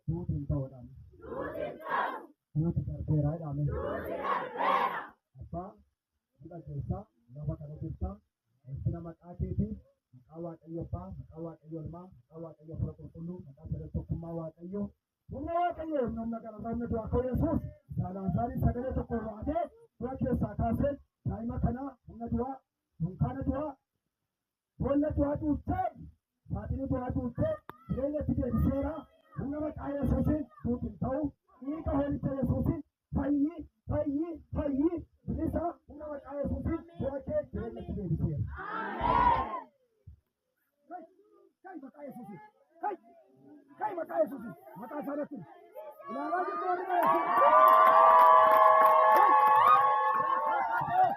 Duuti hin ta'u jedhame. Duuti darbeera jedhame. Abbaa hidha keessaa lafa kana jirta. Ulfina maqaa keetiif, maqaa Waaqayyo Abbaa, maqaa Waaqayyo Ilmaa, maqaa Waaqayyo Hafuura Qulqulluu, maqaa sadan tokkummaa Waaqayyo. Humna Waaqayyo, humna humna kanarraa, humna du'aa ka'uu Yesuus Alaazaariin sagalee tokko waamee du'a keessaa kaasee daa'ima kanaa humna du'aa, dunkaana du'aa, boolla du'aa duuchee, saaxinii du'aa duuchee jireenyatti deebiseera. Humna maqaa Yesuusiin duuti hin ta'u. Dhiiga hoolicha Yesuusiin fayyi, fayyi, fayyi, bilisa. Humna maqaa Yesuusiin du'a kee jireenyatti deebiseera. Kai, kai maqaa Yesuusiin. Kai, kai maqaa Yesuusiin. Maqaa isaaniitti. Ilaalaa jirtu warri Yesuus. Kai, kai, kai, kai.